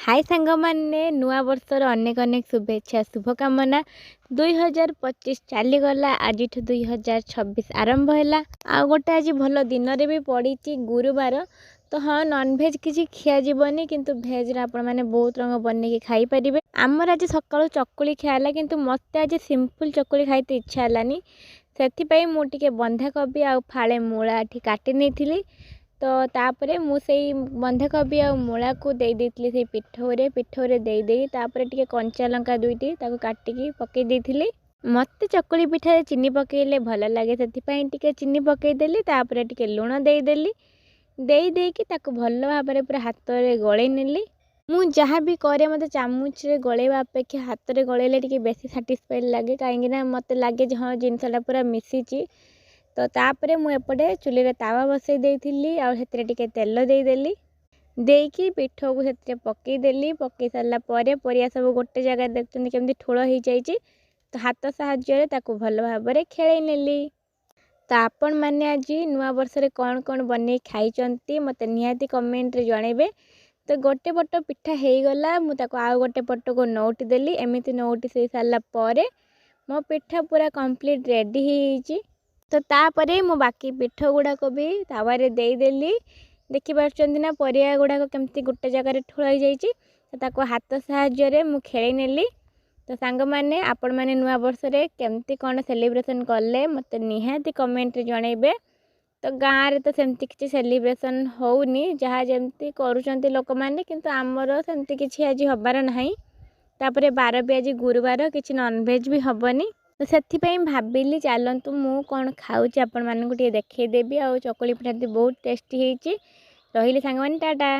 High ସାଙ୍ଗମାନେ, ନୂଆ ବର୍ଷର ଅନେକ ଅନେକ ଶୁଭେଚ୍ଛା, ଶୁଭକାମନା। 2025 ଚାଲିଗଲା, ଆଜିଠୁ 2026 ଆରମ୍ଭ ହେଲା। ଆଉ ଗୋଟେ ଆଜି ଭଲ ଦିନରେ ବି ପଡ଼ିଛି, ଗୁରୁବାର। ତ ହଁ, ନନଭେଜ୍ କିଛି ଖିଆଯିବନି, କିନ୍ତୁ ଭେଜ୍ରେ ଆପଣମାନେ ବହୁତ ରଙ୍ଗ ବନେଇକି ଖାଇପାରିବେ। ଆମର ଆଜି ସକାଳୁ ଚକୁଳି ଖିଆ ହେଲା, କିନ୍ତୁ ମୋତେ ଆଜି ସିମ୍ପଲ୍ ଚକୁଳି ଖାଇତେ ଇଚ୍ଛା ହେଲାନି। ସେଥିପାଇଁ ମୁଁ ଟିକେ ବନ୍ଧାକୋବି ଆଉ ଫାଳେ ମୂଳା ଏଠି କାଟି ନେଇଥିଲି। ତ ତାପରେ ମୁଁ ସେଇ ବନ୍ଧାକୋବି ଆଉ ମୂଳାକୁ ଦେଇ ଦେଇଥିଲି ସେଇ ପିଠଉରେ। ପିଠଉରେ ଦେଇ ଦେଇ ତାପରେ ଟିକେ କଞ୍ଚା ଲଙ୍କା ଦୁଇଟି ତାକୁ କାଟିକି ପକାଇ ଦେଇଥିଲି। ମୋତେ ଚକୁଳି ପିଠାରେ ଚିନି ପକାଇଲେ ଭଲ ଲାଗେ, ସେଥିପାଇଁ ଟିକେ ଚିନି ପକାଇଦେଲି। ତାପରେ ଟିକେ ଲୁଣ ଦେଇଦେଲି। ଦେଇ ଦେଇକି ତାକୁ ଭଲ ଭାବରେ ପୁରା ହାତରେ ଗୋଳେଇ ନେଲି। ମୁଁ ଯାହା ବି କରେ, ମୋତେ ଚାମଚରେ ଗୋଳେଇବା ଅପେକ୍ଷା ହାତରେ ଗୋଳେଇଲେ ଟିକେ ବେଶୀ ସାଟିସ୍ଫାଏଡ଼୍ ଲାଗେ, କାହିଁକିନା ମୋତେ ଲାଗେ ଯେ ହଁ, ଜିନିଷଟା ପୁରା ମିଶିଛି। ତ ତାପରେ ମୁଁ ଏପଟେ ଚୁଲିରେ ତାୱା ବସେଇ ଦେଇଥିଲି ଆଉ ସେଥିରେ ଟିକେ ତେଲ ଦେଇଦେଲି। ଦେଇକି ପିଠଉକୁ ସେଥିରେ ପକାଇଦେଲି। ପକାଇ ସାରିଲା ପରେ ପରିବା ସବୁ ଗୋଟେ ଜାଗାରେ ଦେଖୁଛନ୍ତି କେମିତି ଠୁଳ ହେଇଯାଇଛି। ତ ହାତ ସାହାଯ୍ୟରେ ତାକୁ ଭଲ ଭାବରେ ଖେଳେଇ ନେଲି। ତ ଆପଣମାନେ ଆଜି ନୂଆ ବର୍ଷରେ କ'ଣ କ'ଣ ବନେଇ ଖାଇଛନ୍ତି, ମୋତେ ନିହାତି କମେଣ୍ଟରେ ଜଣାଇବେ। ତ ଗୋଟେ ପଟ ପିଠା ହେଇଗଲା, ମୁଁ ତାକୁ ଆଉ ଗୋଟେ ପଟକୁ ନଉଟି ଦେଲି। ଏମିତି ନଉଟି ଦେଇ ସାରିଲା ପରେ ମୋ ପିଠା ପୁରା କମ୍ପ୍ଲିଟ୍ ରେଡ଼ି ହେଇଯାଇଛି। ତ ତାପରେ ମୁଁ ବାକି ପିଠ ଗୁଡ଼ାକ ବି ତାୱାରେ ଦେଇଦେଲି। ଦେଖିପାରୁଛନ୍ତି ନା, ପରିବା ଗୁଡ଼ାକ କେମିତି ଗୋଟେ ଜାଗାରେ ଠୁଳ ହେଇଯାଇଛି। ତ ତାକୁ ହାତ ସାହାଯ୍ୟରେ ମୁଁ ଖେଳେଇ ନେଲି। ତ ସାଙ୍ଗମାନେ, ଆପଣମାନେ ନୂଆ ବର୍ଷରେ କେମିତି କ'ଣ ସେଲିବ୍ରେସନ୍ କଲେ, ମୋତେ ନିହାତି କମେଣ୍ଟରେ ଜଣାଇବେ। ତ ଗାଁରେ ତ ସେମିତି କିଛି ସେଲିବ୍ରେସନ୍ ହେଉନି, ଯାହା ଯେମିତି କରୁଛନ୍ତି ଲୋକମାନେ, କିନ୍ତୁ ଆମର ସେମିତି କିଛି ଆଜି ହେବାର ନାହିଁ। ତାପରେ ବାର ବି ଆଜି ଗୁରୁବାର, କିଛି ନନଭେଜ୍ ବି ହେବନି। ତ ସେଥିପାଇଁ ଭାବିଲି ଚାଲନ୍ତୁ, ମୁଁ କ'ଣ ଖାଉଛି ଆପଣମାନଙ୍କୁ ଟିକେ ଦେଖେଇଦେବି। ଆଉ ଚକୁଳି ପିଠାଟି ବହୁତ ଟେଷ୍ଟି ହେଇଛି। ରହିଲି ସାଙ୍ଗମାନେ, ଟାଟା।